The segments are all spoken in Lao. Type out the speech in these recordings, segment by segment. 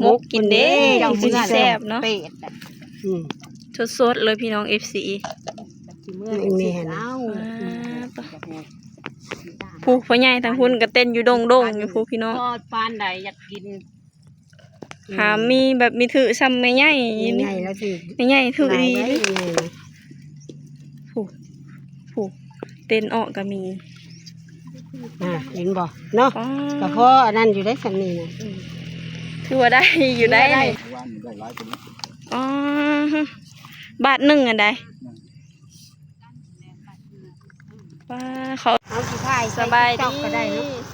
ໝົກກິນເດ້ ຄືຊິແຊບເນາະ. ອືມ ສົດໆເລີຍພີ່ນ້ອງ ເອັຟຊີ ຊິເມືອໄປຊື້ເອົາ. ຜູ້ ພໍ່ໃຫຍ່ທາງພຸ້ນກໍເຕັ້ນຢູ່ດົງໆຢູ່ພຸ້ນພີ່ນ້ອງ. ປານໃດຢາກກິນ ຫາມີແບບມີຖືຊ້ຳແມ່ໃຫຍ່ ແມ່ໃຫຍ່ລະຖື ແມ່ໃຫຍ່ຖືອີ່ຫຼີ. ຜູ້ ຜູ້ເຕັ້ນອອກກໍມີ. ອ່າ ເຫັນບໍ່ເນາະ? ອໍ ກໍພໍອັນນັ້ນຢູ່ໄດ໋ ສ່ຳນີ້ນະ. ອືມ ຖືວ່າໄດ້ຢູ່ໄດ໋. ອໍ ບາດໜຶ່ງອັນໃດ? ອືມ ປ້າ ເຂົາ ເຮົາຊິຖ່າຍ ສະບາຍດີ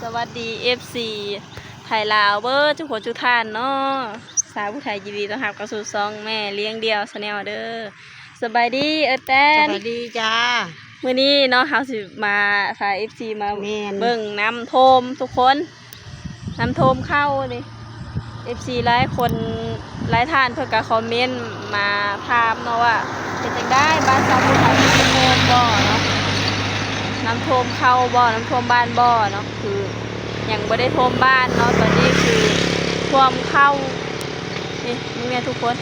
ສະຫວັດດີ ເອັຟຊີ ໄທລາວເບີດທຸກຄົນທຸກທ່ານເນາະ. ສາວຜູ້ໄທຍິນດີຕ້ອນຮັບເຂົ້າສູ່ຊ່ອງແມ່ລ້ຽງດ່ຽວ Channel ເດີ. ສະບາຍດີເອີແຕນ. ສະບາຍດີຈ້າ. ມື້ນີ້ເນາະ ເຮົາຊິມາພາ ເອັຟຊີ ມາ ແມ່ນ ເບິ່ງນ້ຳຖ້ວມທຸກຄົນ. ນ້ຳຖ້ວມເຂົ້ານີ້ ເອັຟຊີ ຫຼາຍຄົນຫຼາຍທ່ານເພິ່ນກໍຄອມເມັນມາຖາມເນາະວ່າ ເປັນຈັ່ງໃດບ້ານຊາວພຸ້ນເຂົາ ນ້ຳຖ້ວມບໍ່ເນາະ? ນ້ຳຖ້ວມເຂົ້າບໍ່? ນ້ຳຖ້ວມບ້ານບໍ່ເນາະ? ຄືຍັງບໍ່ໄດ້ຖ້ວມບ້ານເນາະ ຕອນນີ້ຄືຖ້ວມເຂົ້າ. ນີ້ ເບິ່ງແນ່ທຸກຄົນ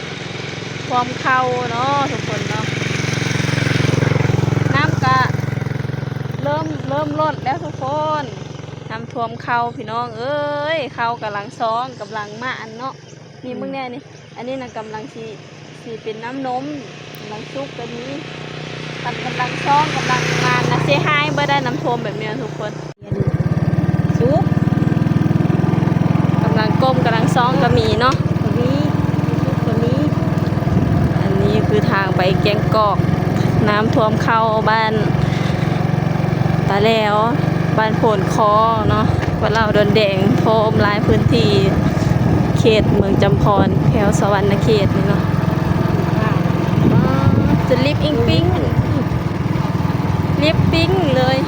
ຖ້ວມເຂົ້າເນາະທຸກຄົນເນາະ. ນ້ຳກະເລີ່ມ ເລີ່ມລົດແລ້ວທຸກຄົນ. ນ້ຳຖ້ວມເຂົ້າພີ່ນ້ອງເອີຍ ເຂົ້າກຳລັງຊອງ ກຳລັງມາອັນເນາະ. ນີ້ ອືມ ເບິ່ງແນ່ນີ້ ອັນນີ້ນະກຳລັງຊິ ຊິເປັນນ້ຳນົມ ກຳລັງສຸກກໍມີ. ຄັນກຳລັງຊອງ ກຳລັງມານະ ເສຍຫາຍເບີດໄດ໋ ນ້ຳຖ້ວມແບບນີ້ນະທຸກຄົນ. ສຸກ ກຳລັງກົ້ມ ກຳລັງຊອງກໍມີເນາະ ກໍມີ ສຸກກໍມີ. ອັນນີ້ຄືທາງໄປແກ້ງກອກ ນ້ຳຖ້ວມເຂົ້າບ້ານຕາແຫຼວ ບ້ານໂພນຄໍເນາະ ບ້ານລາວດອນແດງ ຖ້ວມຫຼາຍພື້ນທີ່ ເຂດເມືອງຈຳພອນ ແຖວສະຫວັນນະເຂດນີ້ເນາະ. ອໍ ຈະລິບອິງປິງ ລິບປິງເລີຍ.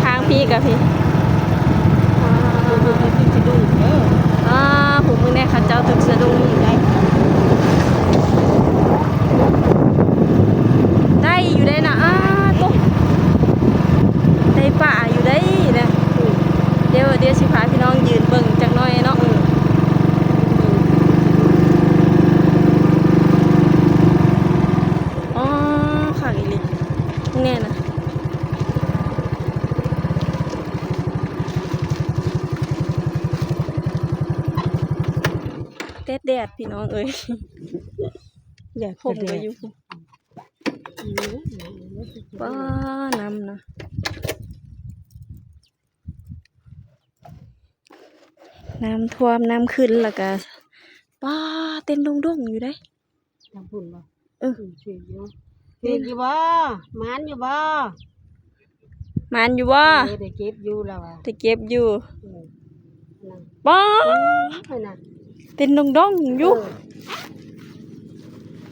ທາງພີ້ກະພີ້ ອໍ ຜູ້ເມືອງແນ່ ເຂົາເຈົ້າຕຶກສະດຸ້ງໄດ້ ໄດ້ຢູ່ໄດ໋ນະ. ອ້າ ໂຕ ໄດ້ປາຢູ່ໄດ໋ນະ. ດຽວ ດຽວຊິພາພີ່ນ້ອງຢືນເບິ່ງຈັກໜ້ອຍເນາະ. ອໍ ຄັກອີ່ຫຼີ ແນ່ນະ. ແດດໆ ພີ່ນ້ອງເອີຍ ແດດ ຜົມກໍຢູ່ພຸ້ນ. ປ້າ ນ້ຳນະ ນ້ຳຖ້ວມ ນ້ຳຂຶ້ນ ແລ້ວກະ ປ້າ ເຕັ້ນດົງໆຢູ່ເດ້. ທາງພຸ້ນບໍ່? ເອີ ຖືກຢູ່ ຖືກຢູ່ບໍ່? ໝານຢູ່ບໍ່? ໝານຢູ່ບໍ່? ເອີ ໄດ້ເກັບຢູ່ລາວວ່າ ໄດ້ເກັບຢູ່. ເອີ ປ້າ ເອີ ນັ້ນ ເຕັ້ນດົງໆຢູ່.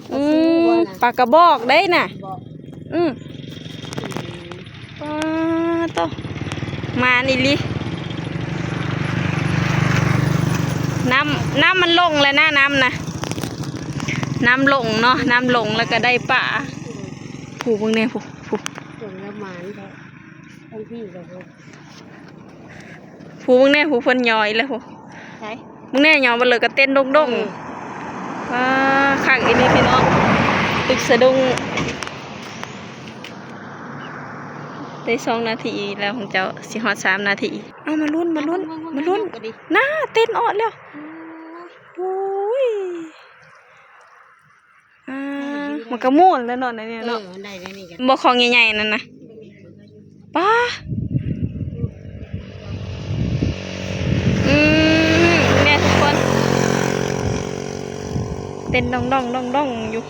ເອີ ອືມ ປາກະບອກໄດ໋ນະ. ອືມ ອືມ ປ້າໂຕ ມານອີ່ຫຼີ. ນ້ຳ ນ້ຳມັນລົງແລ້ວນະ ນ້ຳນະ ນ້ຳລົງເນາະ ນ້ຳລົງແລ້ວກະໄດ້ປາ. ຜູ້ເບິ່ງແນ່ ຜູ້ ຜູ້ ເບິ່ງແລ້ວໝານແທ້ ທັງພີ້ກໍ ຜູ້ເບິ່ງແນ່ ຜູ້ເພິ່ນຍໍອີກແລ້ວຜູ້ ໃສ ເບິ່ງແນ່ ຍໍເບິ່ງເລີຍກະເຕັ້ນດົງໆ. ເອີ ວ້າ ຄັກອີ່ຫຼີພີ່ນ້ອງ ຕຶກສະດຸ້ງ. ໄດ້ສອງນາທີແລ້ວຂອງເຈົ້າ ຊິຮອດສາມນາທີ. ເອົາ ມາລຸ້ນ ມາລຸ້ນ ມາລຸ້ນ. ໜ້າ ເຕັ້ນອອກແລ້ວ. ໂອ້ຍ ອ່າ ມັນກະມ່ວນແລ້ວເນາະ ໃນນີ້ເນາະ. ເອີ ໄດ້ ໄດ້ນີ້ກະ ບໍ່ ຂອງໃຫຍ່ໆນັ້ນນະ. ປ້າ ອືມ ແນ່ທຸກຄົນ ເຕັ້ນດົງໆໆຢູ່.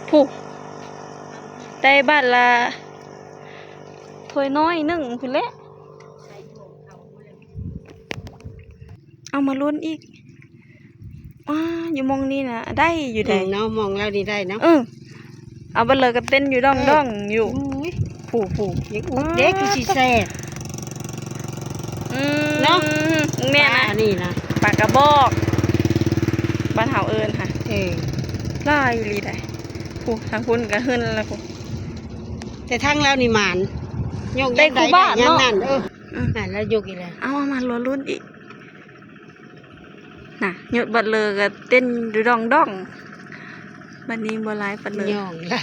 ຜູ້ ໄດ້ບາດລະຖ້ວຍນ້ອຍໜຶ່ງພຸ້ນແຫຼະ. ເອົາມາລຸ້ນອີກ. ອ້າ ຢູ່ໝ່ອງນີ້ນະ ໄດ້ຢູ່ໃດ໋ ອືມ ເນາະ ໝ່ອງລາວນີ້ໄດ້ເນາະ. ເອີ ເອົາໄປເລີຍກໍເຕັ້ນຢູ່ດອງໆຢູ່. ໂອ້ຍ ຜູ້ໆ ຢາກອຸດເດ້ ຄືຊິແຊບ. ອືມ ເນາະ ແມ່ນນະ ອັນນີ້ນະ ປາກະບອກ ບ້ານເຮົາເອີ້ນຫະ. ເອີ ຫຼາຍອີ່ຫຼີໃດ໋. ຜູ້ ທາງພຸ້ນກໍຫຶ້ນແລ້ວຜູ້ ແຕ່ທາງລາວນີ້ໝານ ຍົກ ໄດ້ ຍາມໃດ ຄູບາດ ໄດ້ຍາມນັ້ນເນາະ. ເອີ ອືມ ນັ້ນລະຍົກອີກແລ້ວ. ເອົາ ມາລຸ້ນອີກ. ອ່ະ ຍົດບັດເລີກໍເຕັ້ນຢູ່ດອງໆ ບັດນີ້ບໍ່ຫຼາຍປານເລີຍ ຍ້ອງລະ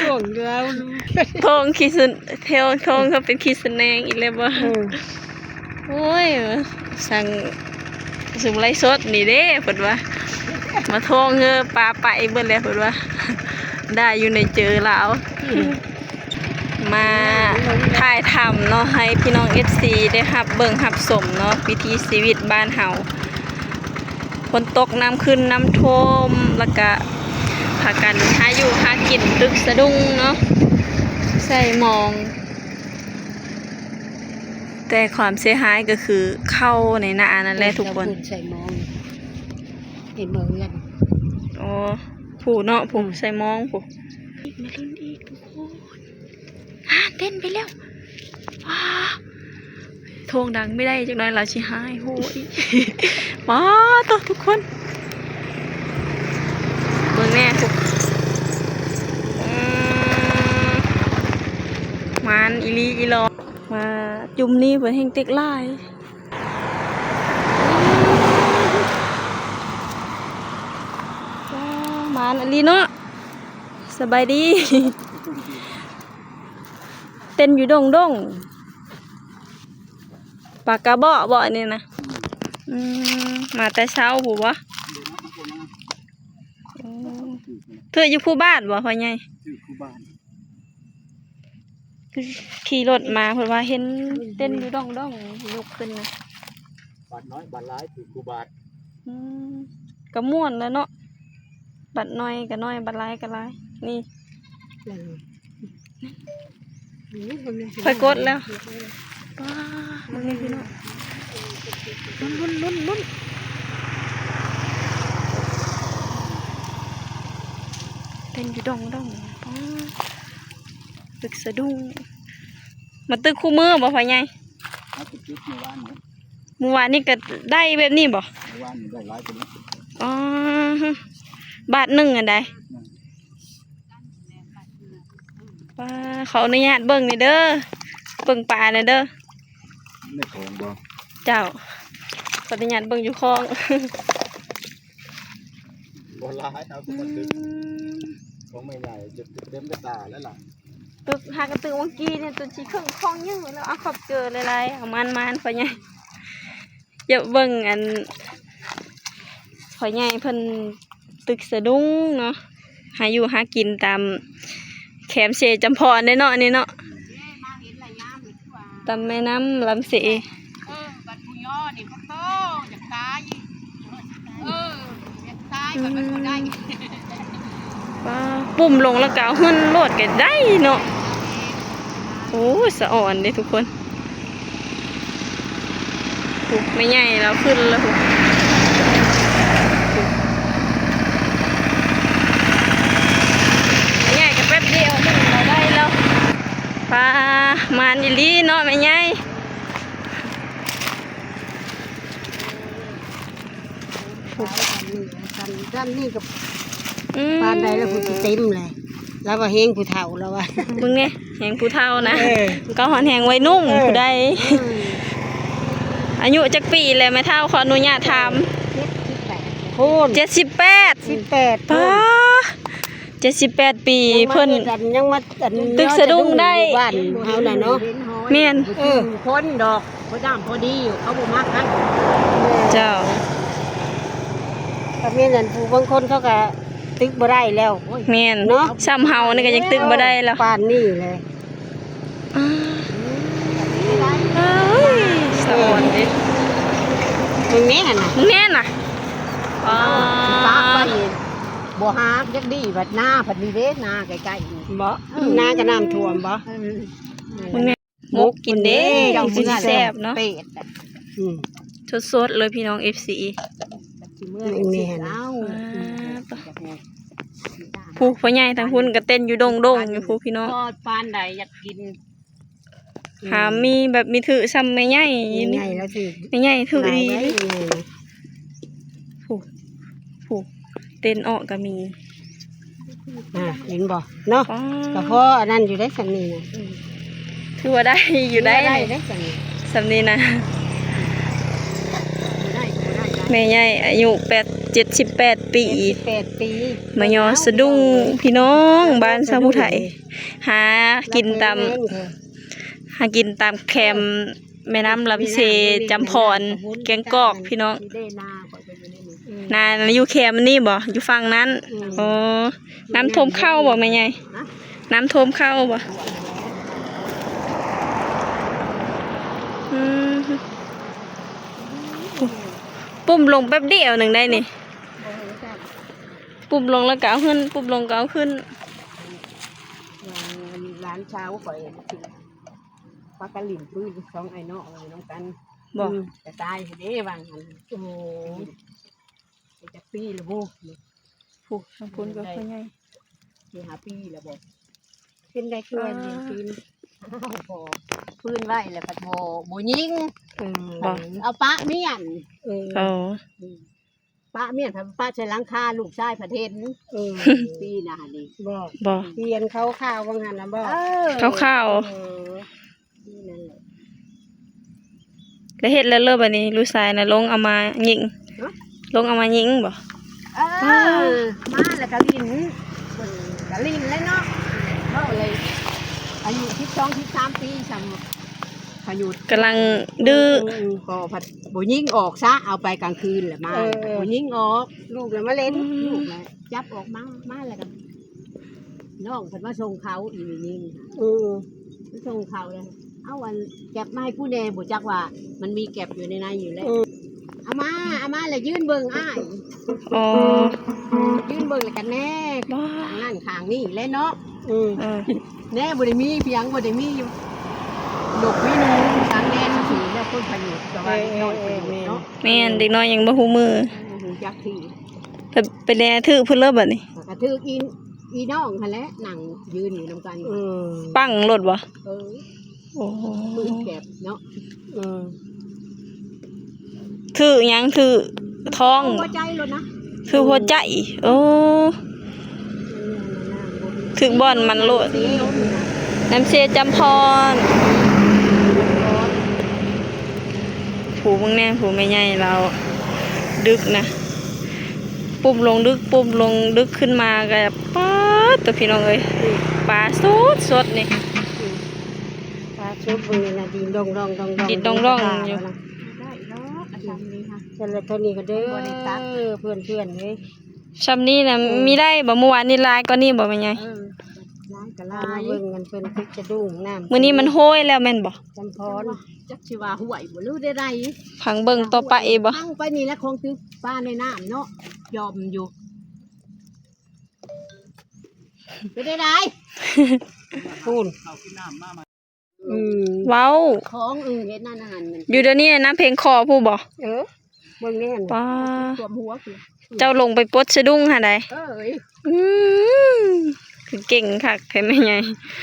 ຫ້ອງລາວ ທ້ອງຂີ້ສະ ແຖວທ້ອງເຂົາເປັນຂີ້ສະແໜງອີກແລ້ວບໍ່? ເອີ ໂອ້ຍ ສັ່ງ ຊຸມໄລຟ໌ສົດນີ້ເດ້ ເພິ່ນວ່າ ມາທ່ອງເຮີປາໄປເບິດແລ້ວ ເພິ່ນວ່າ ໄດ້ຢູ່ໃນເຈີລາວ ມາຖ່າຍທຳເນາະ ໃຫ້ພີ່ນ້ອງເອັຟຊີໄດ້ຮັບເບິ່ງຮັບຊົມເນາະ ວິຖີຊີວິດບ້ານເຮົາ ຝົນຕົກ ນ້ຳຂຶ້ນ ນ້ຳຖ້ວມ ແລ້ວກະພາກັນຫາຢູ່ຫາກິນ ຕຶກສະດຸ້ງເນາະ ໃສ່ມອງ ແຕ່ຄວາມເສຍຫາຍກໍຄືເຂົ້າໃນນານັ້ນແຫຼະທຸກຄົນ ໃສ່ມອງ ເຫັນບໍ່ເຮືອນ? ອໍ ຜູ້ເນາະ ຜູ້ ອືມ ໃສ່ມອງຜູ້ ມາລຸ້ນອີກທຸກຄົນ ອ່າ ເຕັ້ນໄປແລ້ວ ວ້າ ໂທງດັງໄປໄດ້ ຈັກໜ້ອຍລາວຊິຮ້າຍໂຫອີກ ວ້າ ໂຕ ທຸກຄົນ ເບິ່ງແນ່ ອືມ ໝານອີ່ຫຼີອີ່ຫຼໍ ມາຈຸ່ມນີ້ເພິ່ນແຮ່ງເຕັກຫຼາຍ ວ້າ ໝານອີ່ຫຼີເນາະ ສະບາຍດີ ເຕັ້ນຢູ່ດົງໆ ປາກະເບາະບໍ່ ອັນນີ້ນະ? ອືມ ມາແຕ່ເຊົ້າພຸ້ນບໍ່? ໂອ້ ຖືກຢູ່ພູບາດບໍ່ພໍ່ໃຫຍ່? ຖືກພູບາດ ຂີ່ລົດມາເພິ່ນວ່າເຫັນເຕັ້ນຢູ່ດົງໆ ຍົກຂຶ້ນນະ ບາດນ້ອຍບາດຫຼາຍຖືກຄູ່ບາດ ອືມ ກໍມ່ວນແຫຼະເນາະ ບາດນ້ອຍກໍນ້ອຍ ບາດຫຼາຍກໍຫຼາຍ ນີ້ ເອີ ຂ້ອຍກົດແລ້ວ ວ້າ ເບິ່ງນີ້ພີ່ນ້ອງ ລຸ້ນໆໆໆ ເຕັ້ນຢູ່ດົງໆ ປ້າ ຕຶກສະດຸ້ງ ມາຕຶກຄູ່ມື້ບໍ່ພໍ່ໃຫຍ່? ເຮົາໄປຕຶກມື້ວານນີ້ ມື້ວານນີ້ກໍໄດ້ແບບນີ້ບໍ່? ມື້ວານນີ້ໄດ້ຫຼາຍກວ່ານີ້ ອໍ ບາດໜຶ່ງອັນໃດ? ອືມ ປ້າ ຂໍອະນຸຍາດເບິ່ງແດ່ເດີ ເບິ່ງປາແດ່ເດີ ໃນຂອງບໍ່? ເຈົ້າ ຂໍອະນຸຍາດເບິ່ງຢູ່ຂອງ ບໍ່ຫຼາຍ ເອົາ ອືມ ຂອງແມ່ໃຫຍ່ຈົນເຕັມກະຕ່າແລ້ວລະ ຕຶກ ຫາກະຕຶກວັງກີ້ນີ້ຈົນຊິເຄິ່ງຂອງຍືດແລ້ວ ເອົາ ຂອບໃຈຫຼາຍໆ ເອົາ ໝານໆ ພໍ່ໃຫຍ່ ຢາກເບິ່ງອັນ ພໍ່ໃຫຍ່ເພິ່ນຕຶກສະດຸ້ງເນາະ ຫາຢູ່ຫາກິນຕາມແຄມເຊຈຳພອນເດ້ເນາະ ອັນນີ້ເນາະ ຕາມແມ່ນ້ຳລຳເຊ ເອີ ບັດຜູ້ຍໍນີ້ ໂຕ ຢາກຕາຍ ເອີ ຢາກຕາຍ ບັດມັນບໍ່ໄດ້ ອືມ ປ້າ ປຸ້ມລົງແລ້ວກໍເອົາຂຶ້ນໂລດກໍໄດ້ເນາະ ໂອ້ຍ ສະອອນເດ້ທຸກຄົນ ໂອ້ ແມ່ໃຫຍ່ລາວຂຶ້ນແລ້ວ ໂອ້ ແມ່ໃຫຍ່ກໍແປັບດຽວໜຶ່ງລາວໄດ້ແລ້ວ ປ້າ ໝານອີ່ຫຼີເນາະແມ່ໃຫຍ່ ຊັ້ນນີ້ກໍ ອືມ ປານໃດແລ້ວ ຜູ້ຊິເຕັມແຫຼະ ລາວວ່າແຮງຜູ້ເຖົ້າ ລາວວ່າ ເບິ່ງແນ່ ແຮງຜູ້ເຖົ້ານະ ເອີ ກໍຮອດແຮງໄວໜຸ່ມ ເອີ ຜູ້ໃດ ເອີ ອາຍຸຈັກປີແລ້ວແມ່ເຖົ້າ ຂໍອະນຸຍາດຖາມ? ເຈັດສິບແປດ ໂອ້ ເຈັດສິບແປດ ເຈັດສິບແປດ ປ້າ ເຈັດສິບແປດປີ ຍັງມາ ເພິ່ນ ເຮັດອັນ ຍັງມາອັນ ຕຶກສະດຸ້ງໄດ້ ບ້ານເຮົານະເນາະ ແມ່ນ ເອີ ຄົນດອກ ພໍດຳພໍດີຢູ່ ເຂົາບໍ່ມັກນະ ເຈົ້າ ກໍແມ່ນອັນ ຜູ້ບາງຄົນເຂົາກໍຕຶກບໍ່ໄດ້ແລ້ວ ໂອ້ຍ ແມ່ນເນາະ ຊ່ຳເຮົານີ້ກໍຍັງຕຶກບໍ່ໄດ້ແລ້ວ ປານນີ້ແຫຼະ ອ້າ ເອີຍ ສະອອນເດ້ ເບິ່ງແນ່ຫັ້ນນະ ເບິ່ງແນ່ນະ ອໍ ຕາກໄປ ບໍ່ຫາກ ຢາກດີບັດນາ ບັດນີ້ເດ້ ນາໃກ້ໆ ບໍ່ ເອີ ນາກໍນ້ຳຖ້ວມບໍ່? ເອີ ເບິ່ງແນ່ ໝົກກິນເດ້ ເຈົ້າ ຄືຊິແຊບເນາະ ເປັດ ອືມ ສົດໆເລີຍພີ່ນ້ອງ ເອັຟຊີ ຊິເມືອ ນີ້ ນີ້ ຊິເອົາ ອ່າ ຜູ້ ພໍ່ໃຫຍ່ທາງພຸ້ນກໍເຕັ້ນຢູ່ດົງໆຢູ່ພຸ້ນພີ່ນ້ອງ ພໍປານໃດຢາກກິນ ຫາມີແບບມີຖືກຊ່ຳແມ່ໃຫຍ່ ແມ່ໃຫຍ່ລະຖືກ ແມ່ໃຫຍ່ຖືກອີ່ຫຼີ ຜູ້ ຜູ້ ເຕັ້ນອອກກໍມີ ອ່າ ເຫັນບໍ່ເນາະ ອໍ ກໍພໍອັນນັ້ນຢູ່ໄດ໋ ຊ່ຳນີ້ນະ ອືມ ຖືວ່າໄດ້ຢູ່ໄດ໋ ຖືວ່າໄດ້ໄດ໋ ຊ່ຳນີ້ ຊ່ຳນີ້ນະ ແມ່ໃຫຍ່ອາຍຸແປດ ເຈັດສິບແປດປີ ເຈັດສິບແປດປີ ມາຍໍສະດຸ້ງພີ່ນ້ອງບ້ານຊາວຜູ້ໄທ ຫາກິນຕາມ ຫາກິນຕາມແຄມແມ່ນ້ຳລຳເຊ ຈຳພອນ ແກ້ງກອກພີ່ນ້ອງ. ນາຢູ່ແຄມອັນນີ້ບໍ່? ຢູ່ຝັ່ງນັ້ນ. ອືມ ອໍ ນ້ຳຖ້ວມເຂົ້າບໍ່ແມ່ໃຫຍ່? ຮະ? ນ້ຳຖ້ວມເຂົ້າບໍ່? ອືມ ປຸ້ມລົງແປັບດຽວໜຶ່ງໄດ້ນີ້. ປຸ້ມລົງແລ້ວກໍເອົາຂຶ້ນ ປຸ້ມລົງກໍເອົາຂຶ້ນ. ຫຼານຊາວຂ້ອຍພາກັນຫຼິ້ນປືນ ສອງອ້າຍນ້ອງຢູ່ນຳກັນ. ບໍ່? ອືມ ກະຕາຍພຸ້ນເດ້ວ່າງຫັ້ນ. ໂອ້ ເປັນຈັກປີລະບຸ? ຜູ້ທາງພຸ້ນກໍພໍ່ໃຫຍ່ ສີ່ຫ້າປີລະບໍ? ເປັນໄດ້ຄືວ່າຍິງປືນ? ບໍ່ ປືນໄວ້ແລ້ວພັດບໍ່ ບໍ່ຍິງ. ເອີ ບໍ່ ເອົາປະມຽນ. ເອີ ເອີ ອືມ ປະມຽນ ປະໃສ່ຫຼັງຄາ ລູກຊາຍພັດເຫັນ. ເອີ ປີໜ້ານີ້. ບໍ່ ບໍ່ ປ່ຽນຂາວໆວ່າງຫັ້ນນະບໍ່? ເອີ ຂາວໆ. ເອີ ນັ້ນແຫຼະ ແລ້ວເຮັດແລ້ວເລີບ ບັດນີ້ລູກຊາຍນະ ລົງເອົາມາຍິງ. ຮະ? ລົງເອົາມາຍິງບໍ່? ເອີ ມາແລ້ວກໍຫຼິ້ນ ເພິ່ນກໍຫຼິ້ນແລ້ວເນາະ. ເວົ້າເລີຍ ອາຍຸສິບສອງ ສິບສາມປີ ຊ່ຳພະຍຸດ ກຳລັງດື້. ອືມ ກໍພັດບໍ່ຍິງອອກຊະ ເອົາໄປກາງຄືນແຫຼະມາ. ເອີ ບໍ່ຍິງອອກ ລູກລະມາເຫຼັ້ນ. ອືມ ລູກລະຈັບອອກມາ ມາແລ້ວກໍ ນ້ອງເພິ່ນມາສົ່ງເຂົາ ອີ່ແມ່ຍິງ. ເອີ ມາສົ່ງເຂົາແລ້ວ ເອົາອັນແກັບມາໃຫ້ຜູ້ແດ່ ບໍ່ຈັກວ່າມັນມີແກັບຢູ່ໃນໃນຢູ່ແລ້ວ. ເອີ ເອົາມາ ເອົາມາແລ້ວຢືນເບິ່ງອ້າຍ. ອໍ ຢືນເບິ່ງແລ້ວກໍແນ ຂ້າງນັ້ນຂ້າງນີ້ແຫຼະເນາະ. ອືມ ເອີ ແນບໍ່ໄດ້ມີພຽງ ບໍ່ໄດ້ມີຢູ່ ນົກມີໜູ ສັງແນຊື່ໆ ແນວຄົນພະຍຸດ ແຕ່ວ່າເດັກນ້ອຍພະຍຸດເນາະ. ແມ່ນ ເດັກນ້ອຍຍັງບໍ່ຮູ້ມື ບໍ່ຮູ້ຈັກທີ່. ໄປ ໄປແນຖືກເພິ່ນເລີຍບັດນີ້. ກໍຖືກອີ ອີນ້ອງຫັ້ນແຫຼະ ນັ່ງຢືນຢູ່ນຳກັນ. ອືມ ປັງໂລດບໍ່? ເອີ ໂອ້ ແບບເນາະ. ອືມ ຖືກຫຍັງ? ຖືກທ້ອງ? ຫົວໃຈໂລດນະ ຖືກຫົວໃຈ. ໂອ້ ຖືກບ່ອນມັນໂລດ. ນ້ຳເຊຈຳພອນ. ຜູ້ເບິ່ງແດ່ ຜູ້ແມ່ໃຫຍ່ລາວດຶກນະ ປຸ້ມລົງດຶກ ປຸ້ມລົງດຶກ ຂຶ້ນມາກໍ ປາດໂທ້ ພີ່ນ້ອງເອີຍ ປາສົດໆນີ້. ປາສົດເບິ່ງນີ້ນະ ດິນດອງໆໆໆ ດິນດອງໆຢູ່. ໄດ້ດອກ ອາຈານນີ້ຫະ ແຕ່ລະເທົ່ານີ້ກໍເດີ ບໍ່ໄດ້ຕັດ ເພື່ອນໆເອີຍ. ຊ່ຳນີ້ນະ ເອີ ມີໄດ້ບໍ່? ມື້ວານນີ້ຫຼາຍກວ່ານີ້ບໍ່ແມ່ໃຫຍ່? ເອີ ຫຼາຍກໍຫຼາຍ ເບິ່ງກັນເພິ່ນ ຄືສະດຸ້ງນ້ຳ. ມື້ນີ້ມັນໂຮຍແລ້ວແມ່ນບໍ່? ຈຳພອນ ຈັກຊິວ່າຫ້ວຍບໍ່ ຫຼືໃດໆ ພັງເບິ່ງຕໍ່ໄປອີກບໍ່? ພັງໄປນີ້ແຫຼະ ຂອງຕຶກປາໃນນ້ຳເນາະ ຍອມຢູ່. ເປັນໃດ? ພຸ້ນ ອືມ ເວົ້າ ຂອງ ເອີ ເຮັດນັ້ນອາຫານມັນ ຢູ່ດຽວນີ້ນ້ຳເພັງຄໍພຸ້ນບໍ່? ເອີ ເບິ່ງແນ່ຫັ້ນ ປາ ຖ້ວມຫົວພຸ້ນ. ເຈົ້າລົງໄປປົດສະດຸ້ງຫັ້ນໃດ? ເອີຍ ອືມ ຄືເກັ່ງຄັກແທ້ແມ່ໃຫຍ່.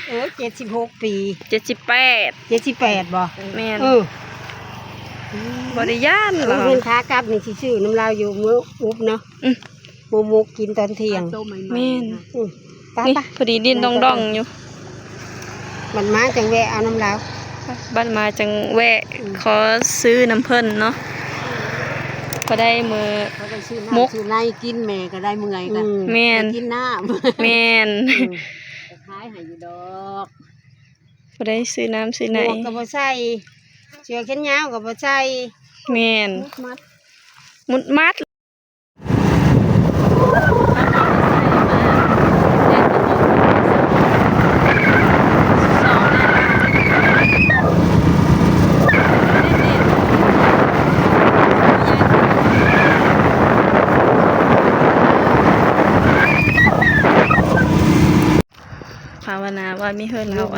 ເອີ ເຈັດສິບຫົກປີ ເຈັດສິບແປດ ເຈັດສິບແປດບໍ່? ແມ່ນ ເອີ ບໍ່ໄດ້ຢ້ານ. ເອີ ເຫັນຂາກັບນີ້ຊິຊື້ນຳລາວຢູ່ມື້ອຸບເນາະ. ອືມ ໝູໝົກກິນຕອນທ່ຽງ. ແມ່ນ ອືມ ໄປ ນີ້ ໄປ ພໍດີດິນດອງໆຢູ່. ບັດມາຈັ່ງແວະເອົານຳລາວ ບັດມາຈັ່ງແວະ ອືມ ຂໍຊື້ນຳເພິ່ນເນາະ ພໍໄດ້ມື້ໝົກ ຊື້ນ້ຳຊື້ໃນກິນ ແມ່ກໍໄດ້ເມື່ອຍກໍ ອືມ ແມ່ນ ໄດ້ກິນນ້ຳ ແມ່ນ ອືມ ຂາຍໃຫ້ຢູ່ດອກ ພໍໄດ້ຊື້ນ້ຳຊື້ໃນ. ໝວກກໍບໍ່ໃສ່ ເສື້ອແຂນຍາວກໍບໍ່ໃສ່ ແມ່ນ ມຸດມັດ ມຸດມັດ. ພາວະນາວ່າມີເຮືອນເຮົາ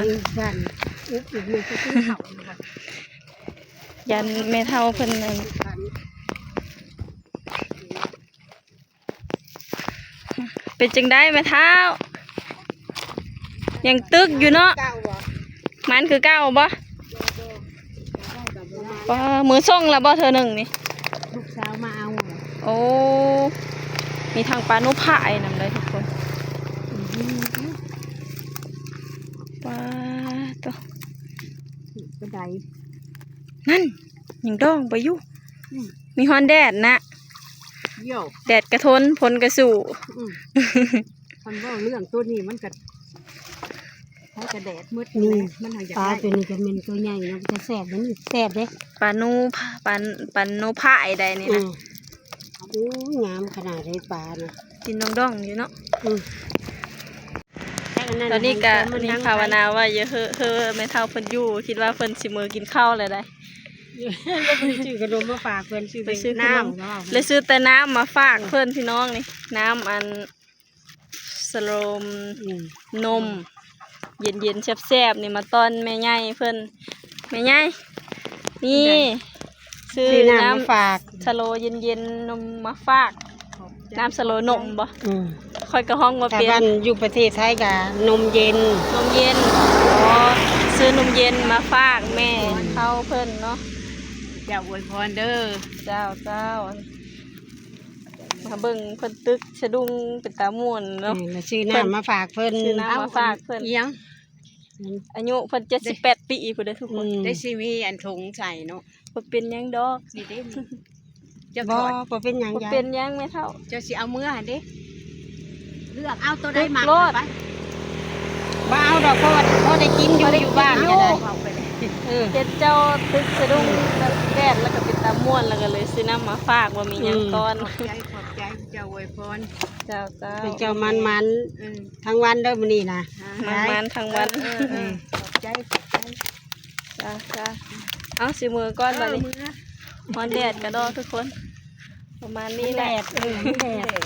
ຢ້ານແມ່ເຖົ້າເພິ່ນນັ້ນ. ເປັນຈັ່ງໃດແມ່ທ້າວ? ຍັງຕຶກຢູ່ເນາະ? ມັນຄືເກົ່າບໍ່? ປ້າ ມື້ສົ່ງແລ້ວບໍ່ເທື່ອໜຶ່ງນີ້? ລູກສາວມາເອົາ. ໂອ້ ມີທັງປາໂນພາຍນຳເດີທຸກຄົນ. ປ້າໂຕ ກະໄດ ນັ້ນ ຍັງດອງໄປຢູ່. ອືມ ມີຮອນແດດນະ. ດຽວ ແດດກະທົນ ຝົນກະສູ້. ອືມ ຄັນເວົ້າເລື່ອງໂຕນີ້ມັນກະ ໃຜກະແດດໝົດ ນີ້ ແຫຼະ ມັນຫາກຢາກ ປາ ໄດ້ ໂຕນີ້ກະແມ່ນໂຕໃຫຍ່ເນາະ ເປັນຕາແຊບເດ້ ນີ້ແຊບເດ້ ປານູ ປາ ປານູພາຍໃດນີ້ນະ. ອືມ ໂອ້ຍ ງາມຂະໜາດເລີຍປານີ້ ກິນດອງໆຢູ່ເນາະ. ອືມ ຕອນນີ້ກະ ອັນນີ້ພາວະນາວ່າຢ່າເຮີ ເຮີແມ່ເຖົ້າເພິ່ນຢູ່ ຄິດວ່າເພິ່ນຊິເມືອກິນເຂົ້າແລ້ວໃດ໋. ແລ້ວໄປຊື້ຂະໜົມມາຝາກເພິ່ນ ຊື້ແຕ່ ໄປຊື້ຂະໜົມ ນ້ຳ ແລ້ວຊື້ແຕ່ນ້ຳມາຝາກເພິ່ນ ພີ່ນ້ອງນີ້ ນ້ຳອັນ ສະໂລມ ອືມ ນົມ ເຢັນໆ ແຊບໆ ນີ້ ມາຕ້ອນແມ່ໃຫຍ່ເພິ່ນ. ແມ່ໃຫຍ່ ນີ້ ຊື້ ຊື້ນ້ຳ ນ້ຳມາຝາກ ສະໂລເຢັນໆ ນົມມາຝາກ. ນ້ຳສະໂລນົມບໍ່? ອືມ ຂ້ອຍກໍຮ້ອງວ່າເປັນ ແຕ່ວ່າຢູ່ປະເທດໄທກໍນົມເຢັນ ນົມເຢັນ. ອໍ ຊື້ນົມເຢັນມາຝາກແມ່ເຖົ້າເພິ່ນເນາະ. ເຈົ້າອວຍພອນເດີ. ເຈົ້າ ເຈົ້າ. ມາເບິ່ງເພິ່ນຕຶກສະດຸ້ງເປັນຕາມ່ວນເນາະ. ເອີ ແລ້ວຊື້ນ້ຳມາຝາກເພິ່ນ ຊື້ນ້ຳມາຝາກເພິ່ນ. ອີຫຍັງ? ອືມ ອາຍຸເພິ່ນເຈັດສິບແປດປີພຸ້ນເດີທຸກຄົນ. ອືມ ໄດ້ຊິມີອັນຖົງໃສ່ເນາະ. ບໍ່ເປັນຫຍັງດອກ ນີ້ເດ້ ເຈົ້າ ບໍ່ ບໍ່ເປັນຫຍັງ ບໍ່ເປັນຫຍັງແມ່ເຖົ້າ. ເຈົ້າຊິເອົາເມືອຫັ້ນເດ້ ເລືອກເອົາໂຕໃດມັກ ໂລດ ໄປ. ບໍ່ເອົາດອກ ເພາະວ່າພໍໄດ້ກິນຢູ່ ພໍໄດ້ກິນຢູ່ ຢູ່ບ້ານກໍໄດ້. ເອີ ເຫັນເຈົ້າຕຶກສະດຸ້ງແດດ ແລ້ວກໍເປັນຕາມ່ວນ ແລ້ວກໍເລີຍຊື້ນ້ຳມາຝາກ ບໍ່ມີຫຍັງ ອືມ ຕ້ອນ. ຂອບໃຈ ຂອບໃຈ ເຈົ້າອວຍພອນ. ເຈົ້າ ເຈົ້າ ໃຫ້ເຈົ້າໝານໆ ອືມ ທັງວັນເດີມື້ນີ້ນະ. ອ່າ ໝານໆທັງວັນ. ເອີ ເອີ ເອີ ຂອບໃຈ ຂອບໃຈ. ຈ້າ ຈ້າ. ເອົາ ຊິເມືອກ່ອນ ເອີ ບັດນີ້ ເມືອ. ຮ້ອນແດດກະດອກທຸກຄົນ ປະມານນີ້ແຫຼະ. ແດດ ເອີ ແດດ.